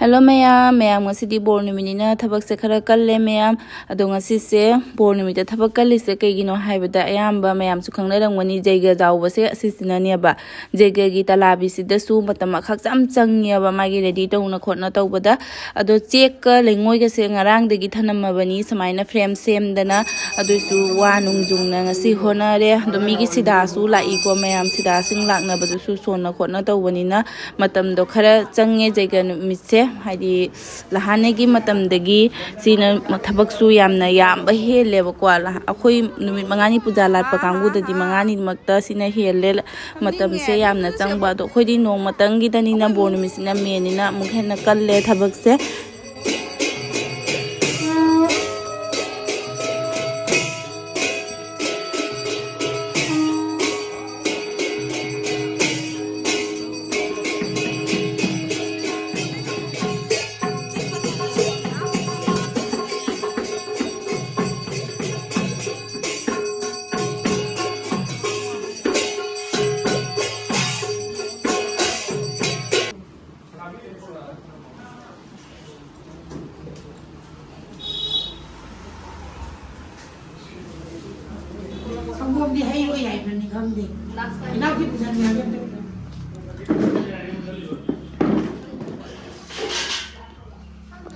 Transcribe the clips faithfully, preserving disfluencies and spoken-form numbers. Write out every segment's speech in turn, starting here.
Hello ꯃꯌꯥꯝ, ꯃꯌꯥꯝ ꯉꯁꯤꯗꯤ ꯕꯣꯔ ꯅꯨꯃꯤꯠꯅꯤꯅ ꯊꯕꯛꯁꯦ ꯈꯔ ꯀꯜꯂꯦ ꯃꯌꯥꯝ꯫ ꯑꯗꯣ ꯉꯁꯤꯁꯦ ꯕꯣꯔ ꯅꯨꯃꯤꯠꯇ ꯊꯕꯛ ꯀꯜꯂꯤꯁꯦ ꯀꯩꯒꯤꯅꯣ ꯍꯥꯏꯕꯗ, ꯑꯌꯥꯝꯕ ꯃꯌꯥꯝꯁꯨ ꯈꯪꯅꯔꯝꯒꯅꯤ, ꯖꯩꯒ ꯌꯥꯎꯕꯁꯦ ꯑꯁꯤꯁꯤꯅꯅꯦꯕ꯫ ꯖꯩꯒꯒꯤ ꯇꯂꯥꯕꯤꯁꯤꯗꯁꯨ ꯃꯇꯝ ꯑꯈꯥꯛ ꯌꯥꯝ ꯆꯪꯉꯦꯕ, ꯃꯥꯒꯤ ꯔꯦꯗꯤ ꯇꯧꯅ ꯈꯣꯠꯅ ꯇꯧꯕꯗ꯫ ꯑꯗꯣ ꯆꯦꯛꯀ ꯂꯩꯉꯣꯏꯒꯁꯦ ꯉꯔꯥꯡꯗꯒꯤ ꯊꯅꯝꯃꯕꯅꯤ, ꯁꯨꯃꯥꯏꯅ ꯐ꯭ꯔꯦꯝ ꯁꯦꯝꯗꯅ꯫ ꯑꯗꯨꯁꯨ ꯋꯥ ꯅꯨꯡꯖꯨꯡꯅ ꯉꯁꯤ ꯍꯣꯠꯅꯔꯦ꯫ ꯑꯗꯣ ꯃꯤꯒꯤ ꯁꯤꯗꯥꯁꯨ ꯂꯥꯛꯏꯀꯣ ꯃꯌꯥꯝ, ꯁꯤꯗꯥꯁꯤꯡ ꯂꯥꯛꯅꯕꯗꯨꯁꯨ ꯁꯣꯟꯅ ꯈꯣꯠꯅ ꯇꯧꯕꯅꯤꯅ ꯃꯇꯝꯗꯣ ꯈꯔ ꯆꯪꯉꯦ ꯖꯩꯒ ꯅꯨꯃꯤꯠꯁꯦ꯫ ꯍꯥꯏꯗꯤ ꯂꯍꯥꯟꯅꯒꯤ ꯃꯇꯝꯗꯒꯤ ꯁꯤꯅ ꯊꯕꯛꯁꯨ ꯌꯥꯝꯅ ꯌꯥꯝꯕ ꯍꯦꯜꯂꯦꯕꯀꯣ꯫ ꯂꯍꯥ-, ꯑꯩꯈꯣꯏ ꯅꯨꯃꯤꯠ ꯃꯉꯥꯅꯤ ꯄꯨꯖꯥ ꯂꯥꯠꯄ ꯀꯥꯡꯕꯨꯗꯗꯤ ꯃꯉꯥꯅꯤꯃꯛꯇ ꯁꯤꯅ ꯍꯦꯜꯂꯦ ꯃꯇꯝꯁꯦ ꯌꯥꯝꯅ ꯆꯪꯕ꯫ ꯑꯗꯣ ꯑꯩꯈꯣꯏꯗꯤ ꯅꯣꯡꯃꯇꯪꯒꯤꯗꯅꯤꯅ, ꯕꯣꯔ ꯅꯨꯃꯤꯠꯁꯤꯅ ꯃꯦꯟꯅꯤꯅ ꯑꯃꯨꯛ ꯍꯦꯟꯅ ꯀꯜꯂꯦ ꯊꯕꯛꯁꯦ꯫ ꯁꯪꯒꯣꯝꯗꯤ ꯍꯩ ꯑꯣꯏ ꯍꯥꯏꯕꯅꯤ ꯈꯪꯗꯦ꯫ ꯏꯅꯥꯎꯁꯤ ꯄꯨꯁꯟꯕꯤꯔꯒꯦ ꯑꯝꯇ꯫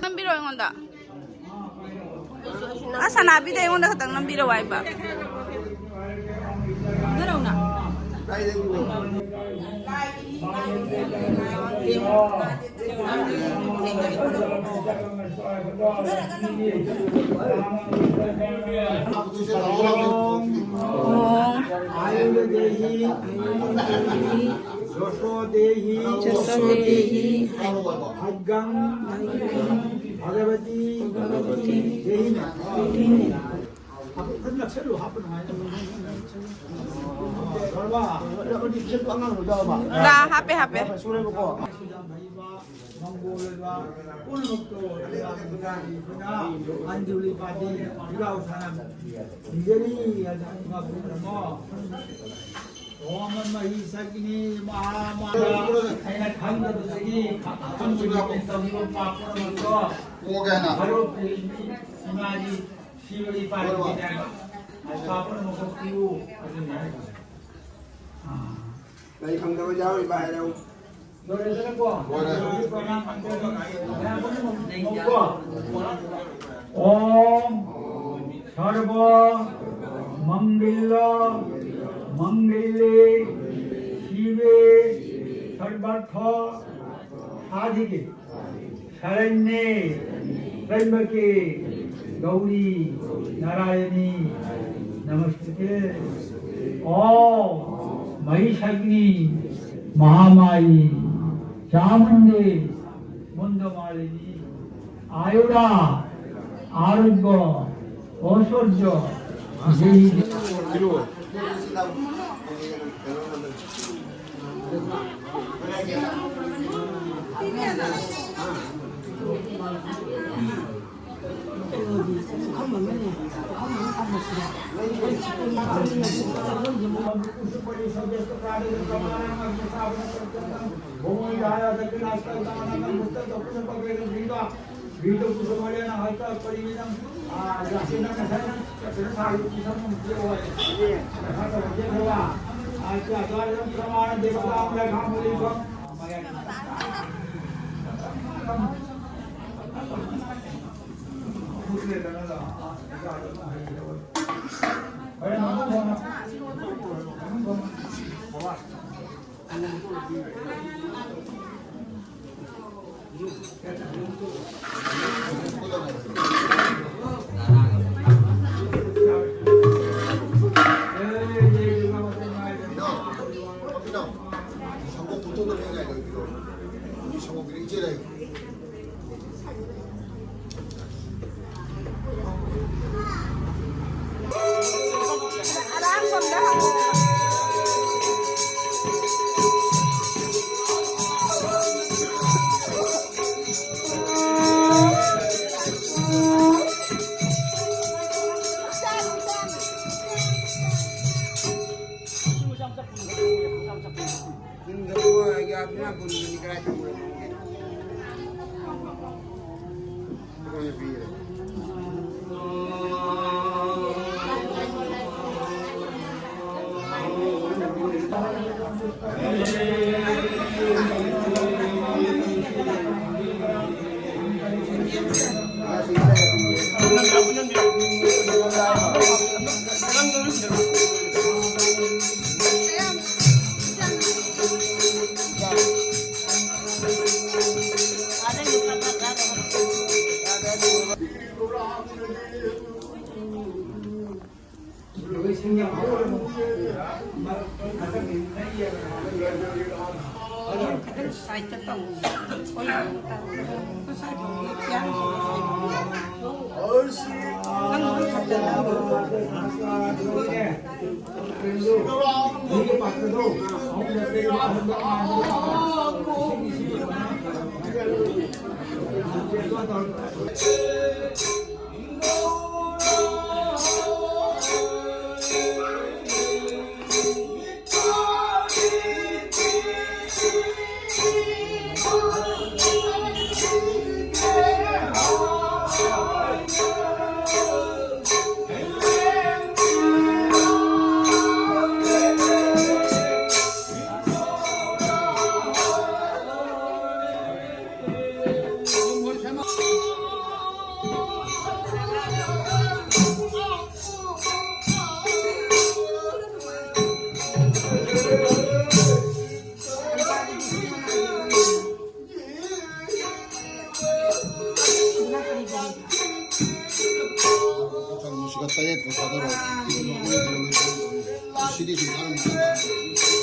ꯅꯝꯕꯤꯔꯣ ꯑꯩꯉꯣꯟꯗ꯫ ꯑ, ꯁꯅꯥꯕꯤꯗ ꯑꯩꯉꯣꯟꯗ ꯈꯛꯇꯪ ꯅꯝꯕꯤꯔꯣ ꯍꯥꯏꯕ꯫ ꯅꯝꯕꯤꯔꯣꯅ꯫ ॐ आयुर्देहि यशो देहि खड्गं भगवती देहि मे। ꯂꯥ ꯍꯥꯞꯄꯦ, ꯍꯥꯞꯄꯦ꯫ ꯄꯨꯝꯅꯃꯛꯇꯣ ꯑꯩꯈꯣꯏꯅ ꯑꯟꯖꯂꯤ ꯄꯥꯇꯤ ꯄꯤꯔꯥꯎ ꯁꯥꯅ ꯅꯤꯖꯔꯤ꯫ ꯑꯗꯨꯒ ꯄꯨꯝꯅꯃꯛ ꯍꯣꯃ ꯃꯍꯤ ꯁꯛꯅꯤ ꯃꯍꯥꯃꯥꯌꯥ꯫ ꯑꯩꯅ ꯈꯪꯗꯕꯗꯒꯤ ꯈꯪꯗꯕꯗꯒꯤ ꯇꯧꯔꯤꯕ ꯄꯥꯞ ꯄꯨꯝꯅꯃꯛꯇꯣ ꯀꯣꯛꯑꯒꯦ ꯍꯥꯏꯅ꯫ ꯃꯔꯨꯞ ꯏꯃꯥꯒꯤ ꯁꯤꯕꯒꯤ ꯄꯥꯔꯇꯤꯅꯦ ꯍꯥꯏꯕ꯫ ꯄꯥꯞ ꯄꯨꯝꯅꯃꯛ ꯀꯣꯛꯄꯤꯌꯨ ꯑꯗꯨꯅꯤ ꯍꯥꯏꯕ꯫ ꯑꯥ꯫ ꯂꯩ ꯐꯪꯗꯕ ꯌꯥꯎꯔꯤꯕ ꯍꯥꯏꯔꯛꯎ꯫ ꯂꯣꯏꯔꯦꯗꯅꯀꯣ? ꯂꯣꯏꯔꯦ꯫ ꯄ꯭ꯔꯣꯒ꯭ꯔꯥꯝ ꯄꯥꯡꯊꯣꯛꯑꯒ ꯃꯌꯥꯝ ꯄꯨꯝꯅꯃꯛ ꯀꯣ꯫ ॐ सर्व मंगल मंगले शिवे सर्वार्थ साधिके शरण्ये त्र्यंबके गौरी नारायणी नमस्तुते। ॐ महिषाग्नि महामाई चामुंडे मुंडमालिनी आयुरा आरोग्य ऐश्वर्य देहि। ꯃꯁꯤꯒ ꯇꯔꯦꯠꯀ ꯊꯥꯗꯔꯣ꯫ ꯁꯤꯗꯤ ꯁꯨꯝ ꯊꯥꯔꯝꯃꯣ꯫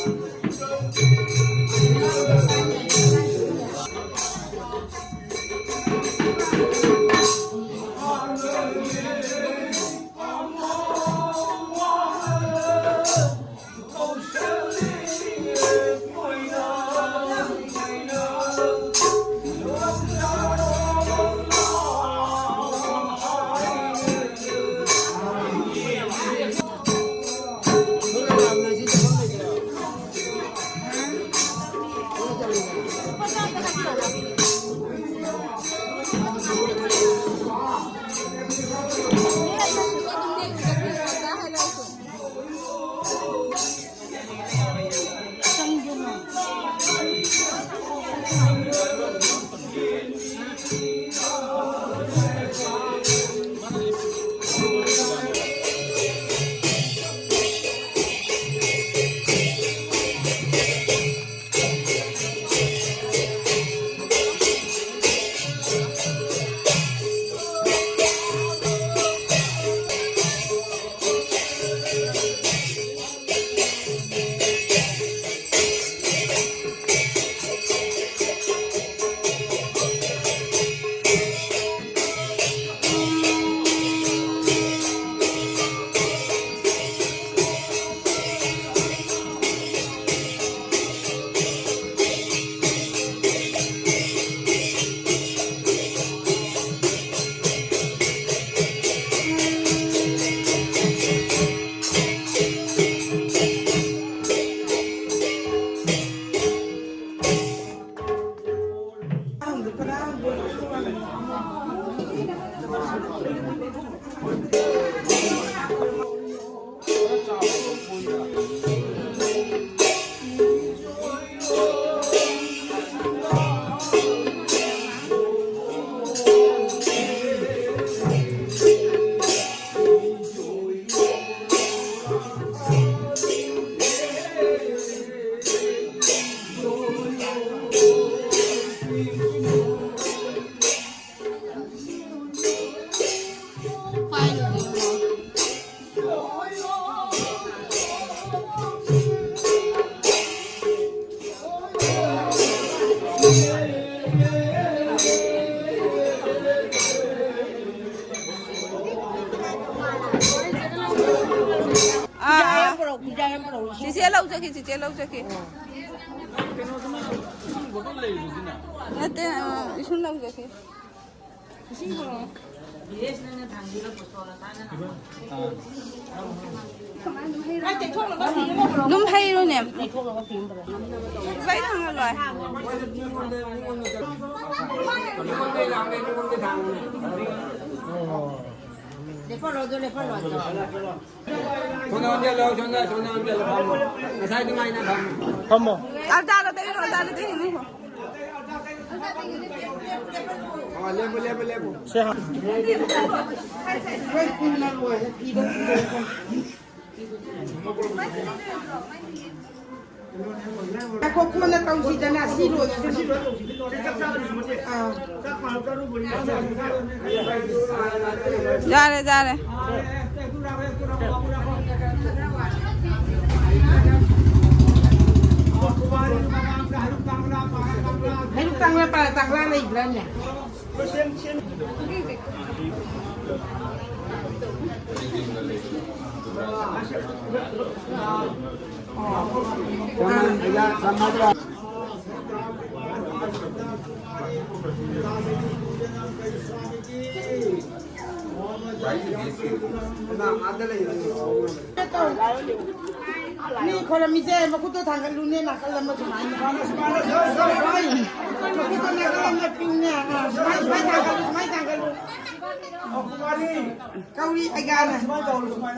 ꯑꯥ, ꯑꯥ꯫ ꯆꯤꯆꯦ ꯂꯧꯖꯒꯦ, ꯆꯤꯆꯦ ꯂꯧꯖꯒꯦ꯫ ꯅꯠꯇꯦ, ꯑ, ꯏꯁꯤꯡ ꯂꯧꯖꯒꯦ꯫ ꯑꯗꯨꯝ ꯍꯩꯔꯨꯅꯦ꯫ ꯏꯕꯥꯏ ꯊꯪꯉ ꯂꯣꯏ꯫ ꯂꯦꯞꯍꯜꯂꯣ, ꯑꯗꯨ ꯂꯦꯞꯍꯜꯂꯣ, ꯑꯗꯨ꯫ ꯁꯣꯝꯗ ꯑꯣꯟꯁꯤꯜꯂꯣ, ꯁꯣꯝꯗ, ꯁꯣꯝꯗ ꯑꯣꯟꯁꯤꯜꯂꯣ, ꯐꯝꯃꯣ꯫ ꯉꯁꯥꯏ ꯑꯗꯨꯃꯥꯏꯅ ꯐꯝꯃꯣ꯫ ꯐꯝꯃꯣ꯫ ꯑꯜꯇꯥꯗ ꯇꯩꯅꯣ, ꯑꯜꯇꯥꯗ ꯇꯩꯅꯣ꯫ ꯑꯣ, ꯂꯦꯞꯄꯨ, ꯂꯦꯞꯄꯨ, ꯂꯦꯞꯄꯨ꯫ ꯁꯦ ꯍꯥ꯫ ꯉꯥꯏꯈꯣ, ꯀꯣꯟꯅ ꯇꯧꯁꯤꯗꯅ, ꯁꯤ ꯂꯣꯏꯔꯒ꯫ ꯑꯥ꯫ ꯌꯥꯔꯦ, ꯌꯥꯔꯦ꯫ ꯍꯩꯔꯨꯛ ꯇꯥꯡꯂ ꯄ-, ꯇꯥꯡꯂ ꯂꯩꯕ꯭ꯔꯥꯅꯦ? ꯃꯤ ꯈꯣꯏꯔꯝꯃꯤꯁꯦ ꯃꯈꯨꯠꯇꯣ ꯊꯥꯡꯒꯠꯂꯨꯅꯦ, ꯅꯥꯀꯜ ꯑꯃ ꯁꯨꯃꯥꯏꯅ꯫ ꯃꯈꯨꯠꯇꯣ ꯅꯥꯀꯜ ꯑꯃ ꯄꯤꯌꯨꯅꯦ꯫ ꯑꯥ, ꯁꯨꯃꯥꯏ, ꯁꯨꯃꯥꯏ ꯊꯥꯡꯒꯠꯂꯨ, ꯁꯨꯃꯥꯏ ꯊꯥꯡꯒꯠꯂꯨ꯫ ꯀꯧꯔꯤ ꯑꯩꯒꯥꯅ꯫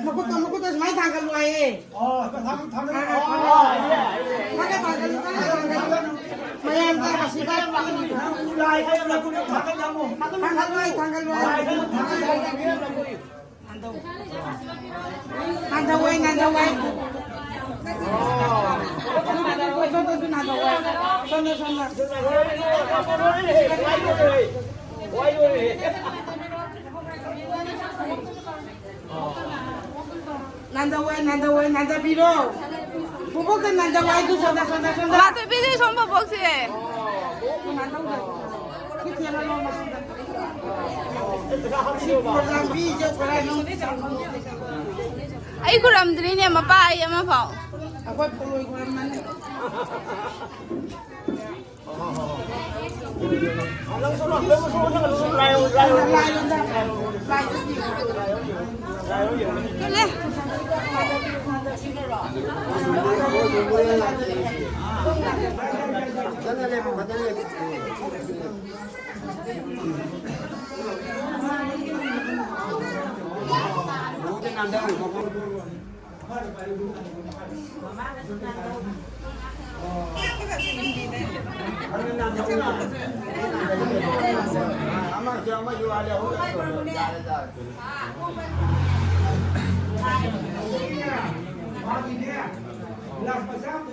ꯃꯈꯨꯠꯇꯣ, ꯃꯈꯨꯠꯇꯣ ꯁꯨꯃꯥꯏꯅ ꯊꯥꯡꯒꯠꯂꯨ ꯍꯥꯏꯌꯦ꯫ ꯊꯥꯡꯒꯠ-, ꯊꯥꯡꯒꯠꯂꯨ, ꯊꯥꯡꯒꯠꯂꯨ꯫ ꯃꯌꯥꯝꯗ ꯑꯁꯤꯗ ꯊꯥꯡꯒꯠꯂꯨ, ꯊꯥꯡꯒꯠꯂꯨ ꯍꯥꯏꯌꯦ꯫ ꯅꯥꯟꯊꯧ-, ꯅꯥꯟꯊꯧ ꯍꯣꯏ, ꯅꯥꯟꯊꯧ ꯍꯣꯏ꯫ ꯁꯣꯝꯗꯁꯨ ꯅꯥꯟꯊꯧ ꯍꯣꯏ꯫ ꯁꯣꯝꯗ, ꯁꯣꯝꯗ꯫ ꯅꯥꯟꯊꯧ ꯍꯣꯏ, ꯅꯥꯟꯊꯧ ꯍꯣꯏ, ꯅꯥꯟꯊꯕꯤꯔꯣ꯫ ꯕꯣꯕꯣꯛꯇ ꯅꯥꯟꯊꯧ ꯍꯣꯏ, ꯑꯗꯨ ꯁꯣꯝꯗ, ꯁꯣꯝꯗ, ꯁꯣꯝꯗ꯫ ꯃꯥꯊꯣꯏꯕꯤꯁꯦ ꯁꯣꯝ ꯕꯣꯕꯣꯛꯁꯦ꯫ ꯑꯩ ꯈꯨꯔꯝꯗ꯭ꯔꯤꯅꯦ ꯃꯄꯥ ꯑꯩ ꯑꯃꯐꯥꯎ꯫ ꯆꯠꯂꯦ꯫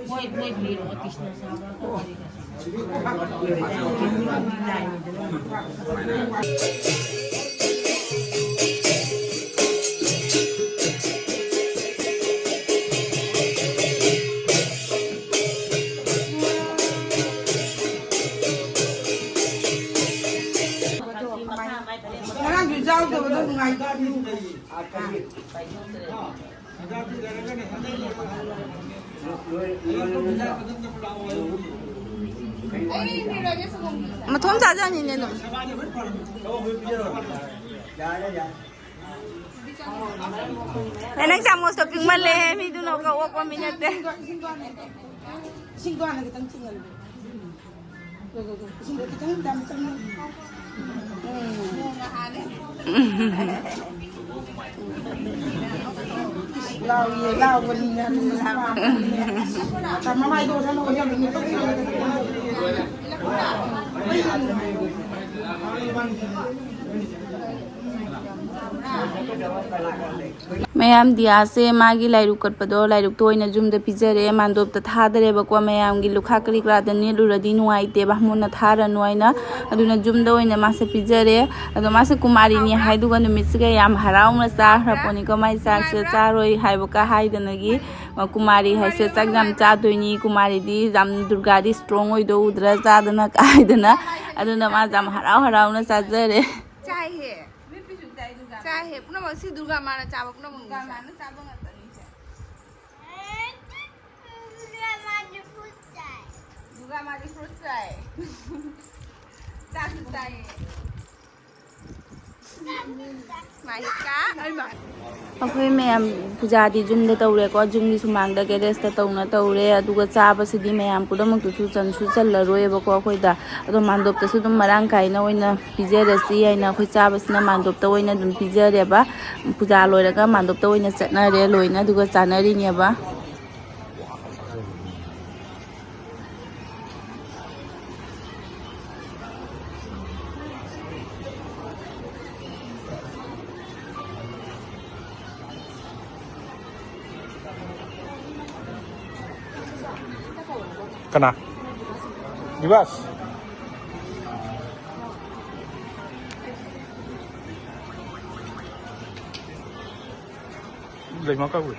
ꯃꯣꯏ, ꯃꯣꯏ ꯕꯤꯔ ꯑꯣꯇꯤꯁꯅ ꯁꯥꯕ꯫ ꯉꯔꯥꯡꯁꯨ ꯌꯥꯎꯗꯕꯗꯣ ꯅꯨꯡꯉꯥꯏꯇꯦ꯫ ꯃꯊꯣꯝ ꯆꯥꯖꯅꯤꯅꯦ ꯑꯗꯨꯝ꯫ ꯑꯦ, ꯅꯪ ꯆꯥꯃꯁꯇꯣ ꯄꯤꯛꯃꯜꯂꯦꯍꯦ, ꯃꯤꯗꯨꯅ ꯑꯣꯛꯄ ꯃꯤ ꯅꯠꯇꯦ꯫ ꯏꯁꯤꯡꯗꯣ ꯍꯥꯟꯅ ꯈꯤꯇꯪ ꯆꯤꯡꯍꯜꯂꯨ꯫ ꯏꯁꯤꯡꯗꯣ ꯈꯤꯇꯪ ꯌꯥꯝ ꯆꯪꯉꯨ꯫ ꯃꯌꯥꯝ ꯗꯤꯌꯥꯁꯦ ꯃꯥꯒꯤ ꯂꯥꯏꯔꯨꯛ ꯀꯠꯄꯗꯣ ꯂꯥꯏꯔꯨꯛꯇ ꯑꯣꯏꯅ ꯌꯨꯝꯗ ꯄꯤꯖꯔꯦ, ꯃꯥꯟꯗꯣꯞꯇ ꯊꯥꯗꯔꯦꯕ꯫ ꯀꯣ ꯃꯌꯥꯝꯒꯤ ꯂꯨꯈꯥ ꯀꯔꯤ ꯀꯔꯥꯗ ꯅꯦꯠꯂꯨꯔꯗꯤ ꯅꯨꯡꯉꯥꯏꯇꯦ, ꯕꯥꯃꯣꯟꯅ ꯊꯥꯔꯅꯨ ꯍꯥꯏꯅ꯫ ꯑꯗꯨꯅ ꯌꯨꯝꯗ ꯑꯣꯏꯅ ꯃꯥꯁꯦ ꯄꯤꯖꯔꯦ꯫ ꯑꯗꯣ ꯃꯥꯁꯦ ꯀꯨꯃꯥꯔꯤꯅꯤ ꯍꯥꯏꯗꯨꯒ ꯅꯨꯃꯤꯠꯁꯤꯒ ꯌꯥꯝ ꯍꯔꯥꯎꯅ ꯆꯥꯈ꯭ꯔ ꯄꯣꯠꯅꯤꯀꯣ꯫ ꯃꯥꯏ ꯆꯥꯛꯁꯦ ꯆꯥꯔꯣꯏ ꯍꯥꯏꯕꯀ ꯍꯥꯏꯗꯅꯒꯤ, ꯀꯨꯃꯥꯔꯤ ꯍꯥꯏꯁꯦ ꯆꯥꯛ ꯌꯥꯝ ꯆꯥꯗꯣꯏꯅꯤ꯫ ꯀꯨꯃꯥꯔꯤꯗꯤ ꯌꯥꯝ, ꯗꯨꯔꯒꯥꯗꯤ ꯏꯁꯇ꯭ꯔꯣꯡ ꯑꯣꯏꯗꯧꯗ꯭ꯔꯥ ꯆꯥꯗꯅ ꯀꯥꯏꯗꯅ꯫ ꯑꯗꯨꯅ ꯃꯥꯁꯦ ꯌꯥꯝ ꯍꯔꯥꯎ ꯍꯔꯥꯎꯅ ꯆꯥꯖꯔꯦ꯫ ꯆꯥꯏꯍꯦ꯫ ꯆꯥꯏꯍꯦ꯫ ꯄꯨꯝꯅꯃꯛ ꯁꯤ ꯗꯨꯔꯒꯥ ꯃꯥꯅ ꯆꯥꯕ ꯄꯨꯝꯅꯃꯛ ꯗꯨꯔꯒꯥ ꯃꯥꯅ ꯆꯥꯕ ꯉꯥꯛꯇꯅꯤ ꯁꯦ꯫ ꯗꯨꯔꯒꯥ ꯃꯥꯗꯤ ꯐ꯭ꯔꯨꯠ ꯆꯥꯏ꯫ ꯗꯨꯔꯒꯥ ꯃꯥꯗꯤ ꯐ꯭ꯔꯨꯠ ꯆꯥꯏ꯫ ꯆꯥꯁꯨ ꯆꯥꯏꯌꯦ꯫ ꯃꯥꯍꯤꯀꯥ, ꯑꯩꯃ꯫ ꯑꯩꯈꯣꯏ ꯃꯌꯥꯝ ꯄꯨꯖꯥꯗꯤ ꯌꯨꯝꯗ ꯇꯧꯔꯦꯀꯣ꯫ ꯌꯨꯝꯒꯤ ꯁꯨꯃꯥꯡꯗ ꯒꯦꯔꯦꯖꯇ ꯇꯧꯅ ꯇꯧꯔꯦ꯫ ꯑꯗꯨꯒ ꯆꯥꯕꯁꯤꯗꯤ ꯃꯌꯥꯝ ꯄꯨꯝꯅꯃꯛꯇꯨꯁꯨ ꯆꯟꯁꯨ ꯆꯜꯂꯔꯣꯏꯕꯀꯣ ꯑꯩꯈꯣꯏꯗ꯫ ꯑꯗꯣ ꯃꯥꯟꯗꯣꯞꯇꯁꯨ ꯑꯗꯨꯝ ꯃꯔꯥꯡ ꯀꯥꯏꯅ ꯑꯣꯏꯅ ꯄꯤꯖꯔꯁꯤ ꯍꯥꯏꯅ ꯑꯩꯈꯣꯏ ꯆꯥꯕꯁꯤꯅ ꯃꯥꯟꯗꯣꯞꯇ ꯑꯣꯏꯅ ꯑꯗꯨꯝ ꯄꯤꯖꯔꯦꯕ꯫ ꯄꯨꯖꯥ ꯂꯣꯏꯔꯒ ꯃꯥꯟꯗꯣꯞꯇ ꯑꯣꯏꯅ ꯆꯠꯅꯔꯦ ꯂꯣꯏꯅ, ꯑꯗꯨꯒ ꯆꯥꯅꯔꯤꯅꯦꯕ꯫ ꯀꯅꯥ? ꯅꯤꯕꯥꯁ? ꯂꯩꯃ ꯀꯧꯏ꯫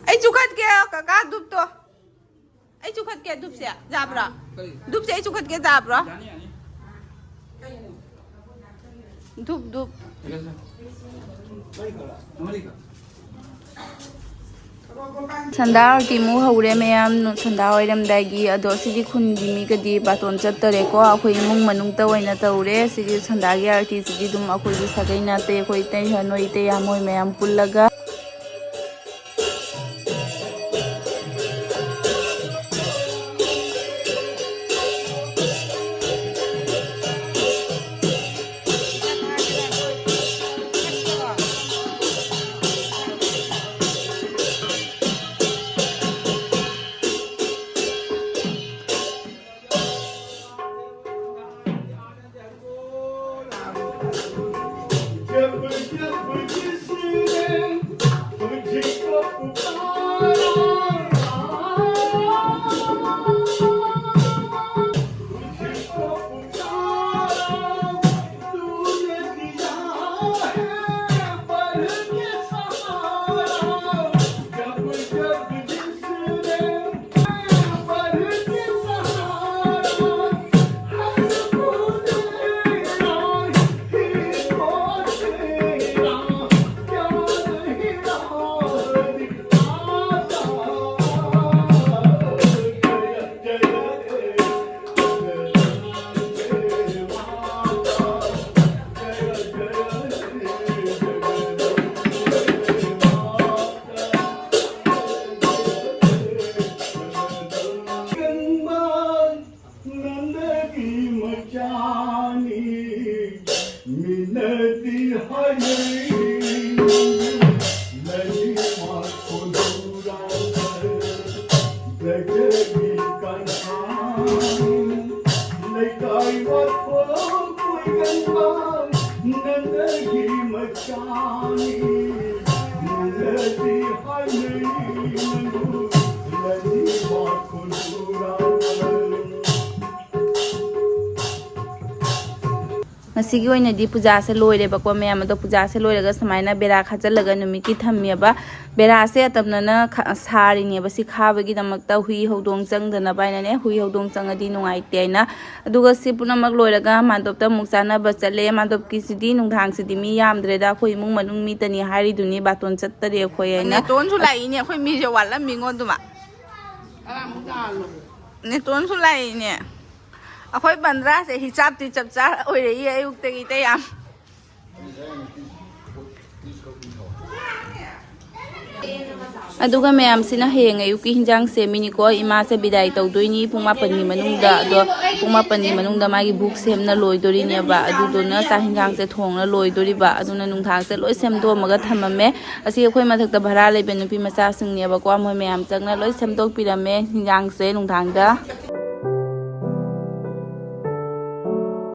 ꯑꯩ ꯆꯨꯈꯠꯀꯦ, ꯀꯀꯥ ꯙꯨꯞꯇꯣ꯫ ꯑꯩ ꯆꯨꯈꯠꯀꯦ ꯙꯨꯞꯁꯦ꯫ ꯌꯥꯕ꯭ꯔꯣ? ꯀꯔꯤ? ꯙꯨꯞꯁꯦ ꯑꯩ ꯆꯨꯈꯠꯀꯦ, ꯌꯥꯕ꯭ꯔꯣ? ꯌꯥꯅꯤ, ꯌꯥꯅꯤ꯫ ꯙꯨꯞ, ꯙꯨꯞ꯫ ꯃꯔꯤꯈꯛ? ꯃꯔꯤꯈꯛ꯫ ꯁꯟꯗꯥ ꯑꯥꯔꯇꯤꯃꯨꯛ ꯍꯧꯔꯦ ꯃꯌꯥꯝ, ꯁꯟꯗꯥ ꯑꯣꯏꯔꯝꯗꯥꯏꯒꯤ꯫ ꯑꯗꯣ ꯁꯤꯗꯤ ꯈꯨꯟꯒꯤ ꯃꯤꯒꯗꯤ ꯕꯥꯇꯣꯟ ꯆꯠꯇꯔꯦꯀꯣ, ꯑꯩꯈꯣꯏ ꯏꯃꯨꯡ ꯃꯅꯨꯡꯇ ꯑꯣꯏꯅ ꯇꯧꯔꯦ꯫ ꯁꯤꯒꯤ ꯁꯟꯗꯥꯒꯤ ꯑꯥꯔꯇꯤꯁꯤꯗꯤ ꯑꯗꯨꯝ ꯑꯩꯈꯣꯏꯒꯤ ꯁꯥꯒꯩ ꯅꯥꯇꯩ, ꯑꯩꯈꯣꯏ ꯏꯇꯩ ꯍꯅꯣꯏ ꯏꯇꯩ ꯌꯥꯝ ꯃꯣꯏ ꯃꯌꯥꯝ ꯄꯨꯜꯂꯒ꯫ ꯅꯪꯒꯤ ꯃꯆꯥꯅꯤ, ꯃꯤꯅꯗꯤ ꯍꯥꯏꯅꯩ, ꯂꯩꯃ ꯈꯨꯟꯗꯨꯔꯥ ꯂꯩꯖꯒꯤ ꯀꯟꯍꯥ꯫ ꯂꯩꯀꯥꯏ ꯋꯥꯊꯣꯛ ꯀꯣꯏꯒꯟꯕ ꯅꯪꯒꯤ ꯃꯆꯥꯅꯤ, ꯃꯤꯅꯗꯤ ꯍꯥꯏꯅꯩ, ꯅꯪꯕꯨ ꯂꯩꯃ ꯈꯨꯟꯗꯨꯔꯥ꯫ ꯉꯁꯤꯒꯤ ꯑꯣꯏꯅꯗꯤ ꯄꯨꯖꯥꯁꯦ ꯂꯣꯏꯔꯦꯕꯀꯣ ꯃꯌꯥꯝ꯫ ꯑꯗꯣ ꯄꯨꯖꯥꯁꯦ ꯂꯣꯏꯔꯒ ꯁꯨꯃꯥꯏꯅ ꯕꯦꯔꯥ ꯈꯥꯖꯤꯜꯂꯒ ꯅꯨꯃꯤꯠꯀꯤ ꯊꯝꯃꯦꯕ꯫ ꯕꯦꯔꯥꯁꯦ ꯑꯇꯝꯅꯅ ꯈ- ꯁꯥꯔꯤꯅꯦꯕ꯫ ꯁꯤ ꯈꯥꯕꯒꯤꯗꯃꯛꯇ ꯍꯨꯏ ꯍꯧꯗꯣꯡ ꯆꯪꯗꯅꯕ ꯍꯥꯏꯅꯅꯦ꯫ ꯍꯨꯏ ꯍꯧꯗꯣꯡ ꯆꯪꯉꯗꯤ ꯅꯨꯡꯉꯥꯏꯇꯦ ꯍꯥꯏꯅ꯫ ꯑꯗꯨꯒ ꯁꯤ ꯄꯨꯝꯅꯃꯛ ꯂꯣꯏꯔꯒ ꯃꯥꯟꯗꯣꯞꯇ ꯑꯃꯨꯛ ꯆꯥꯅꯕ ꯆꯠꯂꯦ꯫ ꯃꯥꯟꯗꯣꯞꯀꯤꯁꯤꯗꯤ ꯅꯨꯡꯗꯥꯡꯁꯤꯗꯤ ꯃꯤ ꯌꯥꯝꯗ꯭ꯔꯦꯗ꯫ ꯑꯩꯈꯣꯏ ꯏꯃꯨꯡ ꯃꯅꯨꯡ ꯃꯤ ꯇꯅꯤ ꯍꯥꯏꯔꯤꯗꯨꯅꯤ꯫ ꯕꯥꯇꯣꯟ ꯆꯠꯇꯔꯦ ꯑꯩꯈꯣꯏ ꯍꯥꯏꯅ꯫ ꯅꯦꯇꯣꯟꯁꯨ ꯂꯥꯛꯏꯅꯦ꯫ ꯑꯩꯈꯣꯏ ꯃꯤꯁꯦ ꯋꯥꯠꯂꯝꯃꯤꯉꯣ ꯑꯗꯨꯃ꯫ ꯅꯦꯇꯣꯟꯁꯨ ꯂꯥꯛꯏꯅꯦ꯫ ꯑꯩꯈꯣꯏ ꯕꯟꯗ꯭ꯔꯥꯁꯦ ꯍꯤꯆꯥꯞꯇꯤ ꯆꯞ ꯆꯥ ꯑꯣꯏꯔꯛꯏ ꯑꯌꯨꯛꯇꯒꯤ ꯏꯇꯩ ꯌꯥꯝ꯫ ꯑꯗꯨꯒ ꯃꯌꯥꯝꯁꯤꯅ ꯍꯌꯦꯡ ꯑꯌꯨꯛꯀꯤ ꯍꯤꯟꯖꯥꯡ ꯁꯦꯝꯃꯤꯅꯤꯀꯣ꯫ ꯏꯃꯥꯁꯦ ꯕꯤꯗꯥꯏ ꯇꯧꯗꯣꯏꯅꯤ ꯄꯨꯡ ꯃꯥꯄꯟꯒꯤ ꯃꯅꯨꯡꯗ꯫ ꯑꯗꯣ ꯄꯨꯡ ꯃꯥꯄꯟꯒꯤ ꯃꯅꯨꯡꯗ ꯃꯥꯒꯤ ꯕꯨꯛ ꯁꯦꯝꯅ ꯂꯣꯏꯗꯣꯔꯤꯅꯦꯕ꯫ ꯑꯗꯨꯗꯨꯅ ꯆꯥꯛ ꯍꯤꯟꯖꯥꯡꯁꯦ ꯊꯣꯡꯅ ꯂꯣꯏꯗꯣꯔꯤꯕ꯫ ꯑꯗꯨꯅ ꯅꯨꯡꯗꯥꯡꯁꯦ ꯂꯣꯏ ꯁꯦꯝꯗꯣꯛꯑꯝꯃꯒ ꯊꯝꯃꯝꯃꯦ꯫ ꯑꯁꯤ ꯑꯩꯈꯣꯏ ꯃꯊꯛꯇ ꯚꯔꯥ ꯂꯩꯕ ꯅꯨꯄꯤ ꯃꯆꯥꯁꯤꯡꯅꯦꯕꯀꯣ꯫ ꯃꯣꯏ ꯃꯌꯥꯝ ꯆꯪꯅ ꯂꯣꯏ ꯁꯦꯝꯗꯣꯛꯄꯤꯔꯝꯃꯦ ꯍꯤꯟꯖꯥꯡꯁꯦ ꯅꯨꯡꯗꯥꯡꯗ꯫